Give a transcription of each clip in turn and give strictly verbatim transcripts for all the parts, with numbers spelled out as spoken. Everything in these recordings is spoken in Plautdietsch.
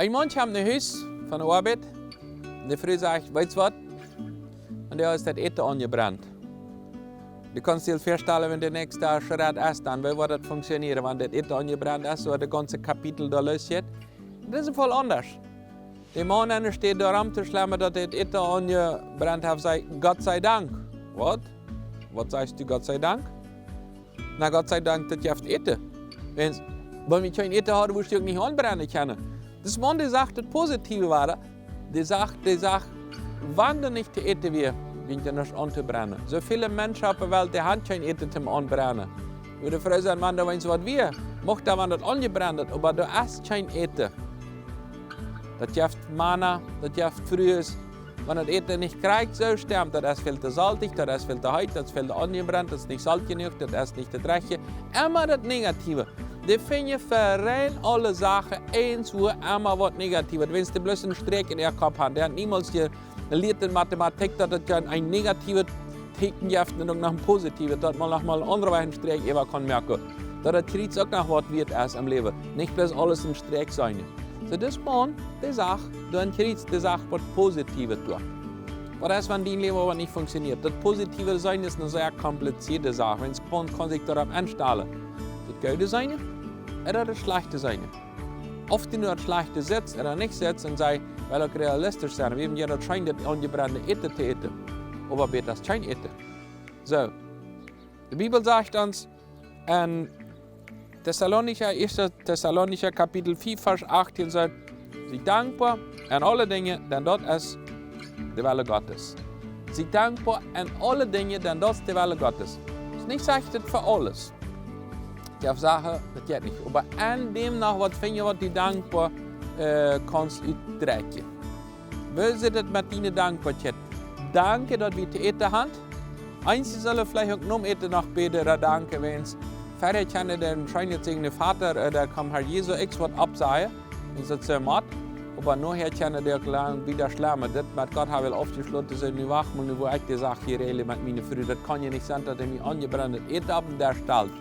Een Maun kjemt no Hus von de Oabeit. De Fru sajcht: "Weetst waut? Vondoag es daut Äten aunjebrent." Du kaust die väastalen, wan de näakjste Schrett es, dan, woo woat daut funktionieren, wan daut Äten aunjebrent es, ooda daut gaunze Kapitel doa losjeit? Daut es een Pool aundasch. De Maun enne Städ doa rom to schlemmen, daut daut Äten aunjebrent haft, sajcht: "Gott sei Dank." Waut? Waut sajchst du, Gott sei Dank? Na, Gott sei Dank, daut jeft Äten. Wan, wan wie kjeen Äten hauden, wudd daut uk nich aunbrennen kjennen. Daut es mau de Sach, daut Positiewe wia. De Sach, de Sach, wan doa nich to äten wia, wia doa nuscht aunjebronnen. Soo väle Menschen oppe Welt, dee haben kjeen Äten toom aunbrennen. Wie de Fru sajen, wan doa eens waut wia, mucht doa, wan daut aunjebronnen, oba doa es kjeen Äten. Daut jeft Mana, daut jeft Frues, wan daut Äten nich krakjt soo stemmt, daut es väl to soltich, daut es väl to heet, daut es väl to aunjebronnen, daut es nich solt jenuach, daut es nich daut rajchte. Emma daut Negative. Dee finjen fa rein aule Sachen eent, wua emma waut Negatives. Wan see bloos een Sträakj en äa Kopp haben, dee haben niemols jelieet en Mathematik, daut et een, een negativet Tieekjen jeft un uk noch een positivet, daut maun noch mol een aundra Wajch een Sträakj äwa kaun moaken. Daut daut Kjriez uk noch waut wieet es em Läwen. Nich bloos aules een Sträakj sennen. Soo, dis Maun, dee sach, doa een Kjriez, dee sach waut Positives doa. Waut es, wan dien Läwen oba nich funktionieet? Daut Positieve sennen es eene sea komplizierte Sach. Wan eena kaun sikj doaropp enstalen. Daut Goode sennen, ooda daut Schlajchte sennen. Auf du nu daut Schlajchte sitst ooda nich sitst un saj: "Well uk realistisch sennen. Wie haben je daut scheen, daut aunjebrennde Äten to äten. Oba bäta es kjeen Äten." Soo, de Bibel sajcht ons en Tessalonicha, ieeschte Tessalonicha Kapitel vea, Varsch achtieen sajcht: "Sie dankbar en aule Dinja, dan daut es de Welle Gottes." Sie dankbar en aule Dinja, dan daut es de Welle Gottes. Es nich, sajcht et, fa aules. Jeft Sachen, daut jeit nich. Oba en däm noch waut finjen, waut du dankbar, äh, kaust utdrekjen. Woo sitt et met diene Dankboakjeit? Danke, daut wie to äten haben. Eenje sellen veleicht uk nom Äten noch bäden, ooda danken, wan see ferrich haben, dan scheen et sikj de Voda, ooda kaum Herr Jesus, ekj woa oppsajen. Un daut es soo mat. Oba nohäa kjennen dee uk lang wieda schlemmen. Dit met Gott hab ekj aufjeschloten, soo nu wacht mol, nu woa ekj de Sach hia räajlen met miene Fru. Daut kaun je nich sennen, daut hee mie aunjebrennt Äten opp dän Desch stalt.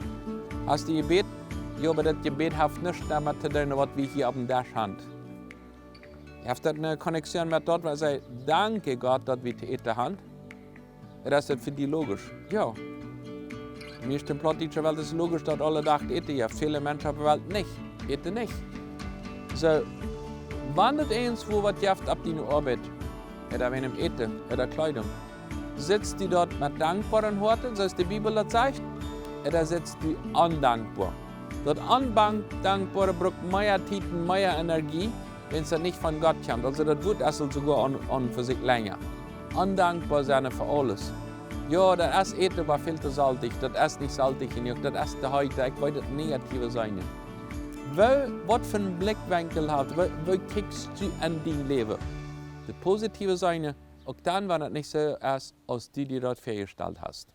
Hast du jebät? Jo, oba daut Jebäd haft nuscht doamet to doonen, waut wie hia opp dän Desch haben. Haft daut eene Connection met daut, waut see: "Danke Gott, daut wie to äten haben"? Ooda es daut fa die logisch? Jo. Meist en plautdietsche Welt es logisch, daut aule Dach Äten jeft. Väle Menschen oppe Welt nich. Äten nich. Soo, wan et eent wua waut jeft opp diene Oabeit, ooda wäajen Äten, ooda Kjleedunk, sitst du doa met dankboaren Hoaten, soo aus de Bibel daut sajcht, ooda sitst du ondankboa? Daut Ondankboare brukt mea Tiet un mea Energie, wan et nich von Gott kjemt. Aulsoo daut Wuat es aul soogoa aun, aun fa sikj lenja. Ondankboa sennen fa aules. Jo, daut es Äten, oba väl to soltich. Daut es nich soltich jenuach. Daut es to heet. Ekj weet, daut Negative sennen. Woo, waut fa een Blikjwenkel hast, woo, woo kjikjst du en dien Läwen? Daut Positieve sennen, uk dan, wan et nich soo es, aus du die daut väajestalt hast.